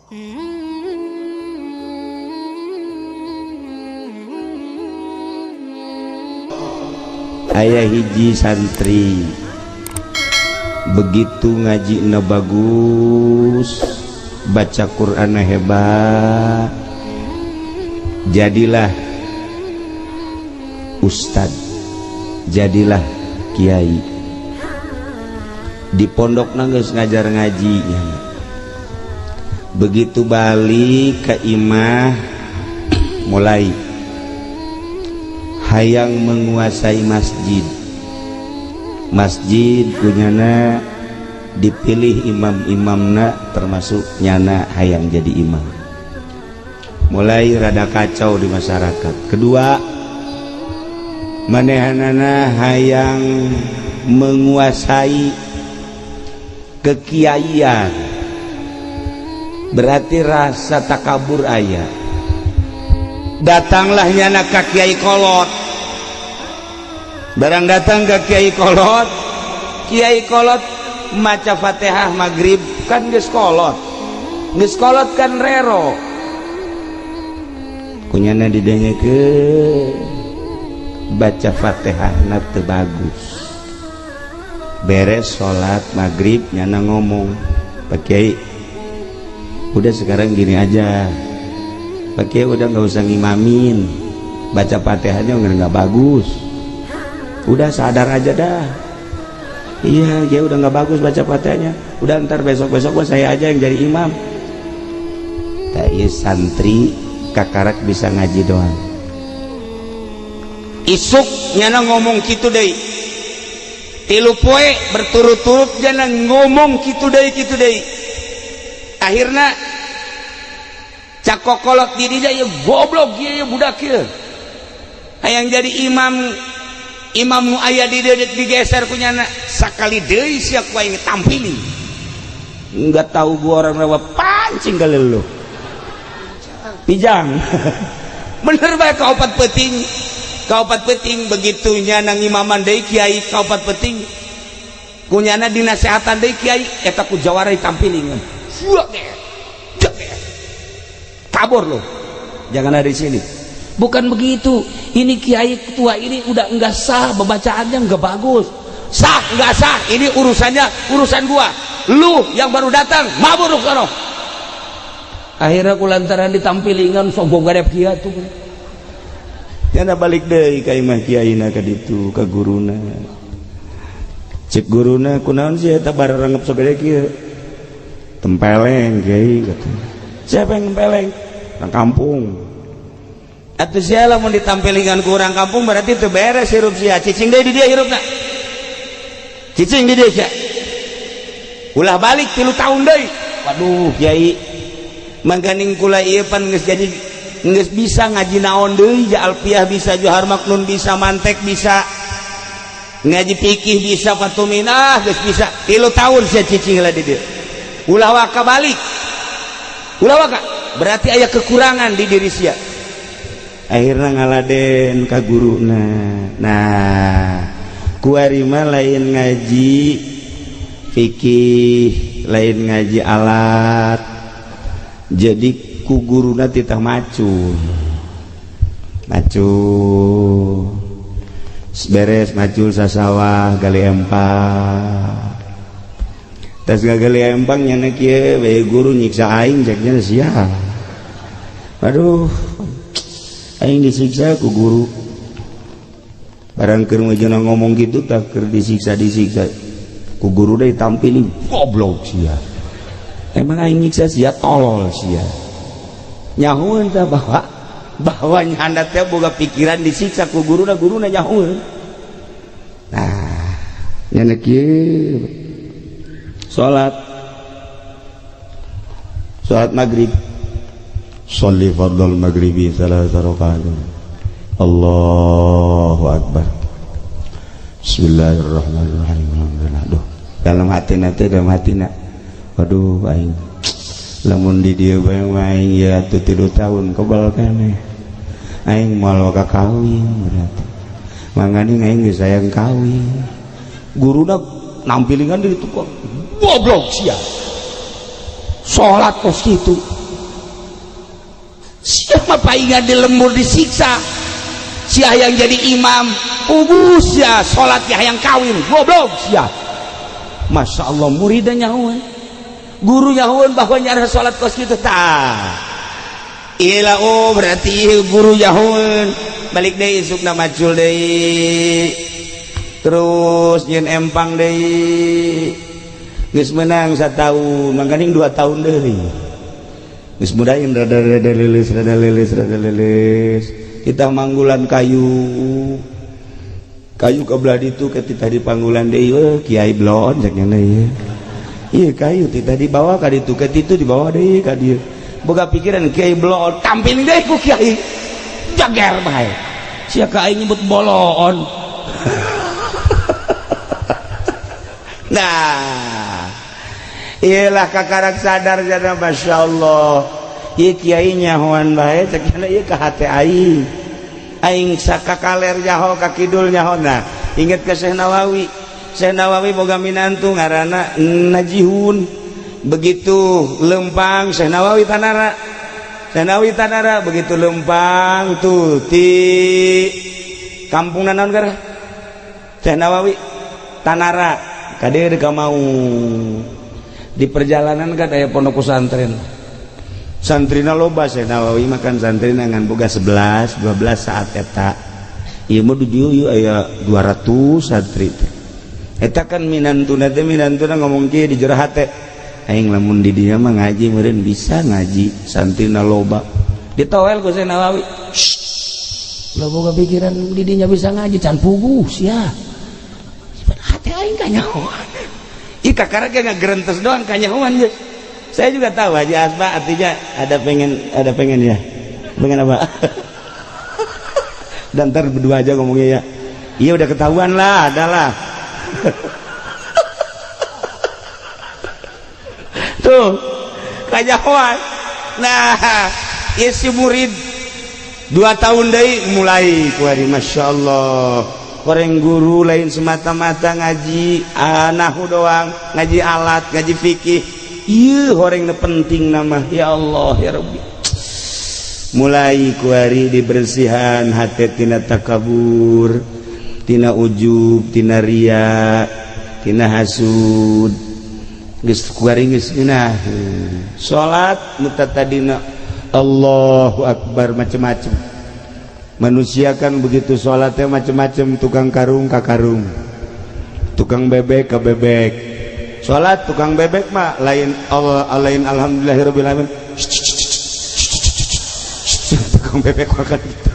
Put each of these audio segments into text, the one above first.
Aya hiji santri begitu ngaji na bagus, baca Quran hebat, jadilah ustad, jadilah kiai. Di pondok geus ngajar ngaji. Begitu balik ke imah, mulai hayang menguasai masjid. Masjid kunyana dipilih imam-imamna, termasuk nyana hayang jadi imam. Mulai rada kacau di masyarakat. Kedua, manehanana hayang menguasai kekiaian, berarti rasa takabur aya. Datanglah nyana ka kiai kolot. Barang datang ke kiai kolot, kiai kolot maca Fatihah maghrib, kan geus kolot, geus kolot kan rero kunyana ke baca Fatihah na teu bagus. Beres salat maghrib, nyana ngomong, "Pak Kiai, udah, sekarang gini aja, Pak Kiai udah nggak usah ngimamin, baca Fatihahnya nggak bagus, udah sadar aja dah." "Iya ya, udah nggak bagus baca Fatihahnya, udah, ntar besok besok gua saya aja yang jadi imam." Tak iya, santri kakarak bisa ngaji doang. Isuk nyana ngomong gitu deh. 3 poe berturut-turut nyana ngomong gitu deh, gitu deh. Akhirnya cak kokolot di dia, "Ya goblok ya, budak ya, hayang jadi imam, imam nu aya di dieu digeser ku nyana. Sakali deui sia ku aing tampili, enggak tahu gua orang Rawa Pancing kali lu pijang." Bener bae, kaopat peuting, kaopat peuting begitu nyana ngimaman deui kiai. Kaopat peuting kunyana dinasehatan deui kiai eta, ku jawara ditampilingan, "Kabur lo, jangan ada di sini." "Bukan begitu, ini kiai tua ini udah enggak sah, bacaannya enggak bagus." "Sah enggak sah ini urusannya urusan gua. Lu yang baru datang mabur sono." Akhirnya kulantaran ditampilingan, sombong gadep kia tuh, nyana balik deui ka imah kiaina ka ditu ka guruna. Cek guruna, "Kunaon sih eta bararangep sagede kieu?" "Tempeleng, Kiai," kata. "Siapa yang tempeleng?" "Orang kampung." "Atuh sia lamun ditampilingan ku orang kampung berarti teu beres hirup sia. Cicing deui di dieu hirupna, cicing di dieu sia, ulah balik 3 tahun deui." "Waduh, Kiai, mangkaning kula ieu pan geus jadi geus bisa ngaji naon deui ja, alfiah bisa, johar maknun bisa, mantek bisa, ngaji fikih bisa, fatuminah geus bisa. 3 tahun sia cicing lah di dieu, ulah waka balik, ulah waka, berarti aya kekurangan di diri sia." Akhirnya ngaladen ka guruna. Nah, kuari mah lain ngaji fikih, lain ngaji alat, jadi ku guruna titah macul. Macul beres macul, sasawah gali empang. Tas gali empang, nyana kieu we, "Guru nyiksa aing," ceknya sia. "Aduh, aing disiksa ku guru." Barang keur mujuna ngomong gitu, tak keur disiksa, disiksa ku guru deh, tampilin, "Goblok sia, emang aing nyiksa sia, tolol sia." Nyahueun tah bahwa bahwa nyanda teh boga pikiran disiksa ku guruna, guruna nyahueun. Nah, nyana kieu, salat, salat maghrib. Sholli fardal maghribi tsalatsa rakaat. Allahu akbar. Bismillahirrahmanirrahim. Alhamdulillah. Duh, dalam hati nanti, dalam hati nak, "Waduh, aing lamun di dieu bae aing ya atuh 3 tahun kebal keneh, aing moal waka kawin berarti, mangani aing geus sayang kawin." Guruna nampilingan di tukang, "Goblok sia." Salat kos kitu. Siapa paingan di lembur disiksa. Sia yang jadi imam, puguh sia salat ya yang kawin, goblok sia. Masya Allah muridnya nyahoan. Guru nyahoan bahwa nyara salat kos kitu tah. Ila oh berarti guru nyahoan. Balik deui isukna macul deui. Terus nyeun empang deui. Geus menang satahun, mangkaning 2 tahun deui. Geus mudahin rada rada leuleus rada leuleus rada leuleus. Kita manggulan kayu. Kayu ke belah ditu ke titah di panggulan deui we kiai blon cek nya ieu. Ieu kayu titah dibawa ka ditu ke ditu dibawa deui ka dieu. Boga pikiran kiai blon tampil deui ku kiai. Jager bae. Sia ka aing nyebut bolon. Nah, iyalah kakarak sadar jana Masya Allah. Ieu kiai nyahoan bae cek nya ieu ka hate aing. Aing sakakaler nyaho ka kidul nyaho. Nah, inget ke Syekh Nawawi. Syekh Nawawi boga minantu ngaranna Najihun. Begitu lempang Syekh Nawawi tanara. Syekh Nawawi tanara begitu lempang tuh ti kampung naon gara? Syekh Nawawi tanara kadir ka mau di perjalanan kan aya pondok pesantren. Santrina loba Syekh Nawawi makan santrina ngan boga 11 12 saat eta. Ieu mah di dieu ieu aya 200 santri teh. Eta kan minantuna teh minantuna ngomong kieu di jero hate. Aing lamun di dieu mah ngaji meureun bisa ngaji santrina loba. Ditowel ku Syekh Nawawi. Lo boga pikiran di dinya bisa ngaji can puguh sia. Hate aing kanyahoan. Ih kakara ge ngagerentes doang kanyahoan geus. Saya juga tahu Haji Asba artinya ada pengen ya. Pengen apa? Dan ntar berdua aja ngomongnya ya. Iya udah ketahuan lah, adalah. Tuh, kanyahoan. Nah, ya si murid 2 tahun deui mulai kuari Masya Allah. Koreng guru lain semata-mata ngaji nahu doang, ngaji alat, ngaji fikih. Ieu horeng penting nama ya Allah ya Rabbi. Mulai kuari dibersihan hati tina takabur, tina ujub, tina ria, tina hasud. Geus kuari geus ngeunah. Salat nu tadina Allahu Akbar macem-macem. Manusia kan begitu salatnya macem-macem, tukang karung ka karung, tukang bebek ka bebek. Salat tukang bebek mah lain Allah lain alhamdulillahirabbil alamin. Tukang bebek makan gitu.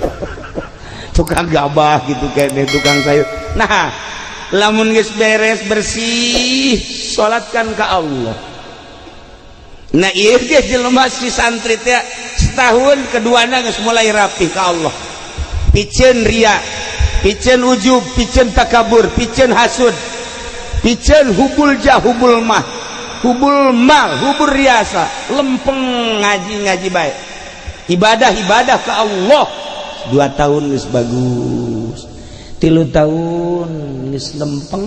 Tukang gabah gitu kene, tukang sayur. Nah, lamun geus beres bersih salatkan ka Allah. Nah, ieu ge jelema si santri teh setahun keduana geus mulai rapih ka Allah. Piceun ria, piceun ujub, piceun takabur, piceun hasud, piceun hubul jah, hubul mah, hubul mal, hubul riasa, lempeng ngaji-ngaji baik. Ibadah-ibadah ke Allah. 2 tahun geus bagus. 3 tahun geus lempeng.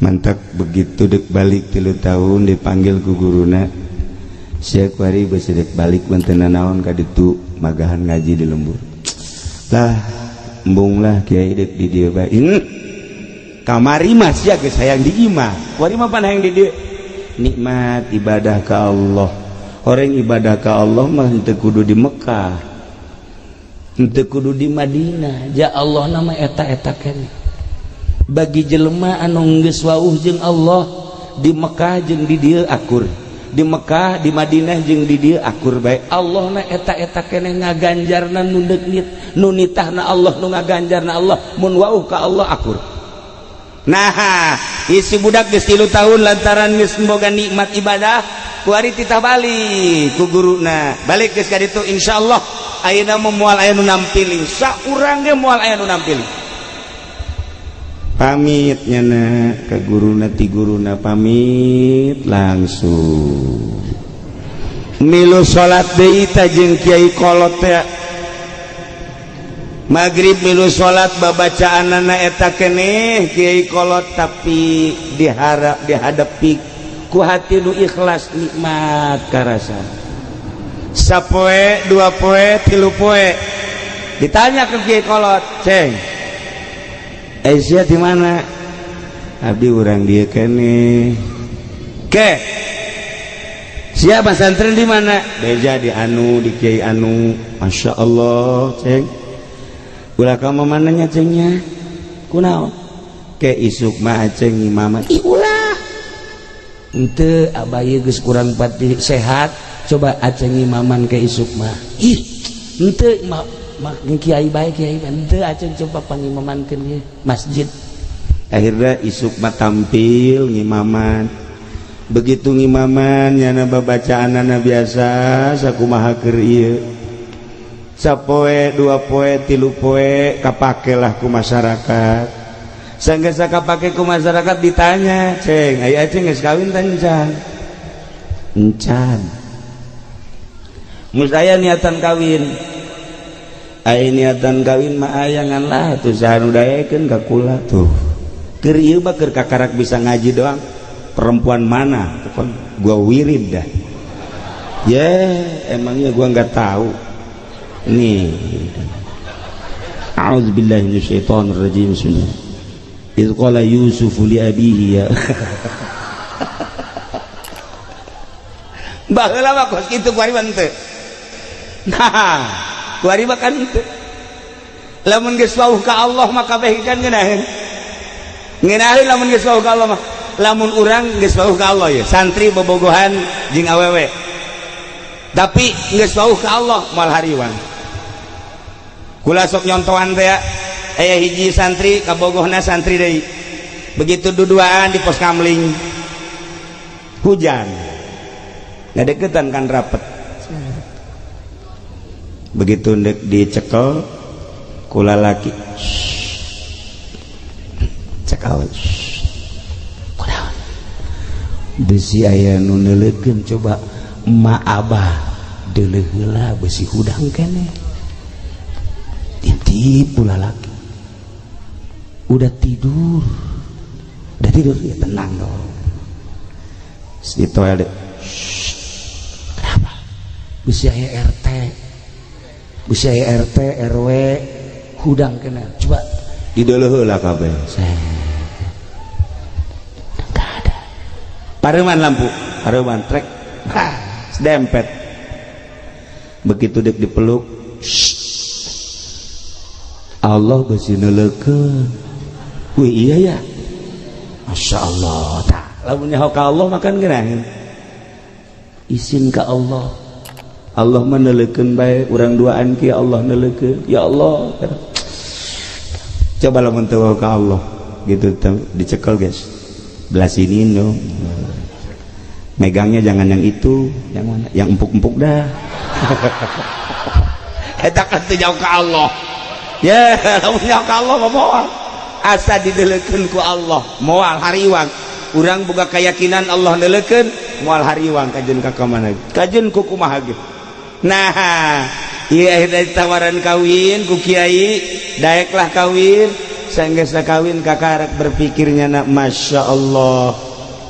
Mantap begitu dek balik 3 tahun dipanggil ku guruna. Sia kuari beusi dek balik benten naon ka ditu magahan ngaji di lembur. Lah embung lah kiai dek di dieu bae. Kamari mah sia geus hayang di imah. Kuari mah pan hayang di dieu. Nikmat ibadah ka Allah. Orang ibadah ka Allah mah henteu kudu di Mekah. Henteu kudu di Madinah. Ja Allah nama eta-eta keneh. Bagi jelema anu geus wauh jeung Allah di Mekah jeung di dieu akur. Di Mekah, di Madinah jeung di dieu akur bae. Allah na eta-eta keneh ngaganjarna nu deuk nu nitahna Allah nu ngaganjarna Allah mun wauh ka Allah akur. Nah, isi budak geus 3 tahun lantaran geus boga nikmat ibadah, kuari titah balik ku guruna. Balik geus ka ditu insyaallah ayeuna mah moal aya nu nampiling. Saurang ge moal aya nu nampiling. Pamit nyana ke guruna ti guruna pamit langsung. Milu salat deui tah jeung kiai kolot teh. Maghrib milu salat babacaanana eta keneh kiai kolot tapi diharap dihadapi Ku hati nu ikhlas nikmat karasa. Sapoe, dua poe, tilu poe. Ditanya ke Kiai Kolot, "Ceng, Aisyah di mana?" "Abdi urang dia kene." "Ke siapa santren di mana?" "Beja di anu, di Kiai anu." "Masya Allah, ceng. Ulah kamu mananya cengnya? Kunaon?" "Ke isuk mah aceng imaman." "Ih, ulah. Ente abaye geus kurang pati sehat, coba aceng imaman ke isuk mah." "Ih, ente mah kiai bae, kiai ente aceng coba pangimamankeun ieu masjid." Akhirnya isuk mah tampil ngimaman. Begitu ngimaman, nyana babacaanana biasa sakumaha keur ieu. Sapoe, dua poe, tilu poe, kapakelah ku masyarakat. Sanggeus kapake ku masyarakat, ditanya, "Ceng, aya aceng geus kawin tah encan?" "Encan." "Mus aya niatan kawin?" "Aya niatan kawin mah aya, ngan lah tuh saha nu daekeun ka kula tuh. Keur ieu mah keur kakarak bisa ngaji doang. Perempuan mana? Pokon gua wirid dah." "Ya, emangnya gua nggak tahu nih. A'udzubillahi minasyaitonir rajim. Bismillah. Idz qala Yusuf li abihi ya." Baheula mah kos kitu, kuari mah henteu. Nah, kuari mah kan henteu. Lamun geus wauh ka Allah mah kabeh kan ngeunaheun. Ngeunaheun lamun geus wauh ka Allah mah. Lamun urang geus wauh ka Allah ya, santri bobogohan jeung awewe. Tapi geus wauh ka Allah moal hariwang. Kula sok nyontohan teh, aya hiji santri kabogohna santri deui. Begitu duduaan di pos kamling, hujan. Ngadeukeutan kan rapet. Begitu ndek dicekel kula laki, cekel, "Kunaon?" "Besi aya nu neuleukeun, coba emak abah deuleuh heula, besi hudang keneh." Intip pula laki, udah tidur, udah tidur ya, tenang dong. Di toilet, "Kenapa?" "Besi aya RT, besi aya RT RW, hudang kena, coba dideuleuh heula kabeh." Enggak ada. Pareman lampu, pareman trek, dempet. Begitu dek dipeluk, "Allah besi neuleukeun." "Wih, iya ya, Masya Allah." Tah, lamun nyaho ka Allah makan geunaheun. Isin ka Allah, Allah mah neuleukeun bae urang duaan ki, Allah neuleukeun. Ya Allah, coba lamun teu ka Allah gitu, dicekel, guys, belah sini dong megangnya, jangan yang itu, yang mana yang empuk-empuk dah. Eta kan teu jauh ka Allah ya. Lamun jauh ka Allah mah moal, asa dideleukeun ku Allah moal hariwang. Urang boga keyakinan Allah neuleukeun, moal hariwang kajeun ka mana, kajeun ku kumaha ge. Nah, iya, akhirnya tawaran kawin ku kiai, daeklah kawin. Sanggeus kawin kakarak berpikirnya, nak, Masya Allah,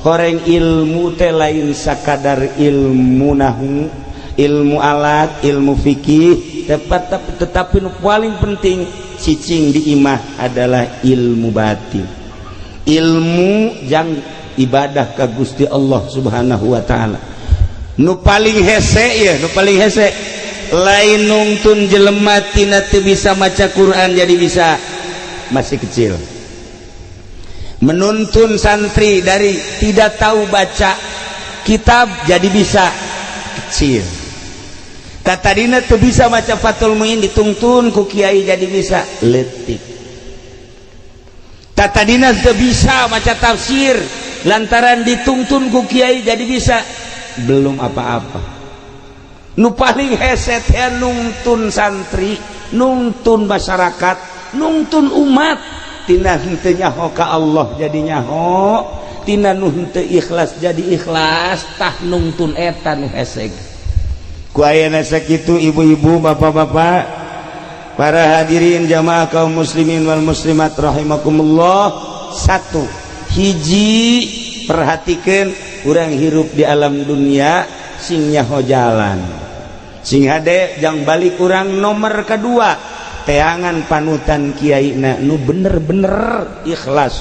horeng ilmu teh lain sakadar ilmu nahu, ilmu alat, ilmu fikih tepat, tetapi nu paling penting cicing di imah adalah ilmu batin, ilmu jang ibadah ka Gusti Allah Subhanahu wa taala. Nu paling hese ya, nu paling hese lain nungtun jelema tina teu bisa maca Quran jadi bisa, masih kecil. Menuntun santri dari tidak tahu baca kitab jadi bisa, kecil. Tadina teu bisa maca Fathul Muin, ditungtun ku kiai jadi bisa, letik. Tadina teu bisa maca tafsir, lantaran ditungtun ku kiai jadi bisa, belum apa-apa. Nu paling hese teh nungtun santri, nungtun masyarakat, nungtun umat tina henteu nyaho ka Allah jadi nyaho, tina nu henteu ikhlas jadi ikhlas. Tah, nungtun eta nu hese. Ku ayana sakitu, ibu-ibu, bapak-bapak, para hadirin jamaah kaum muslimin wal muslimat rahimakumullah. Satu hiji. Perhatikan, urang hirup di alam dunia sing nyaho jalan, sing hade jang balik. Urang nomor kedua, teangan panutan kiai na nu bener-bener ikhlas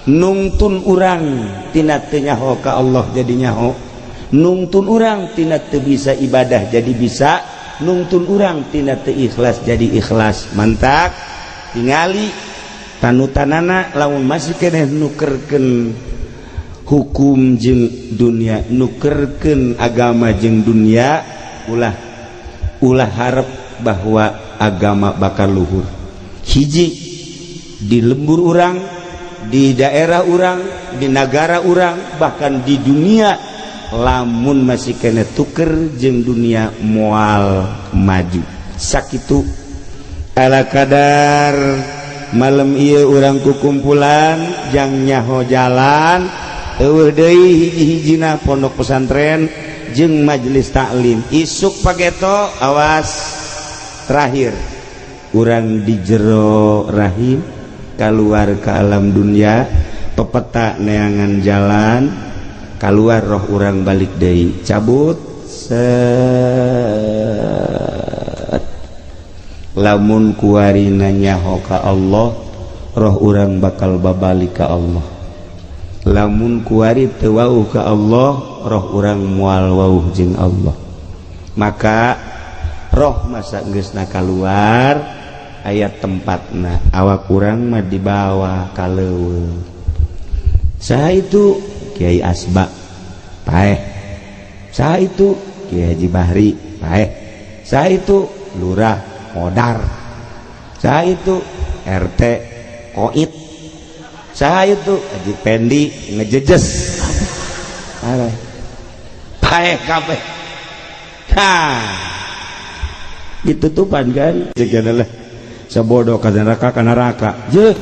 nungtun urang tina teu nyaho ka Allah jadi nyaho, nungtun urang tina teu bisa ibadah jadi bisa, nungtun urang tina teu ikhlas jadi ikhlas. Mantak tingali panutanana. Lamun masih keneh nukerkeun hukum jeung dunia, nukerkeun agama jeung dunia, ulah ulah harap bahwa agama bakal luhur. Hiji, di lembur urang, di daerah urang, di negara urang, bahkan di dunia, lamun masih keneh tuker jeung dunia, moal maju. Sakitu ala kadar malam ieu urang kukumpulan jang nyaho jalan. Euweuh deui hiji-hijina pondok pesantren jeung majelis taklim. Isuk pageto, awas, terakhir urang di jero rahim keluar ke alam dunia, pepeta neangan jalan keluar, roh urang balik deui, cabut set. Lamun kuari nyaho ka Allah, roh urang bakal babalik ka Allah. Lamun kuari teu wauh ka Allah, roh urang moal wauh jeung Allah. Maka roh masa geusna keluar, aya tempatna. Awak urang mah dibawa ka leuweung. Saha itu? Kiai Asba paeh. Saha itu? Kiai Haji Bahri paeh. Saha itu? Lurah modar. Saha itu? RT koit. Saha itu? Haji Pendi ngejejes. Paeh kabeh. Ha, ditutupan kan. Jika adalah sabodo ka neraka, ka neraka je.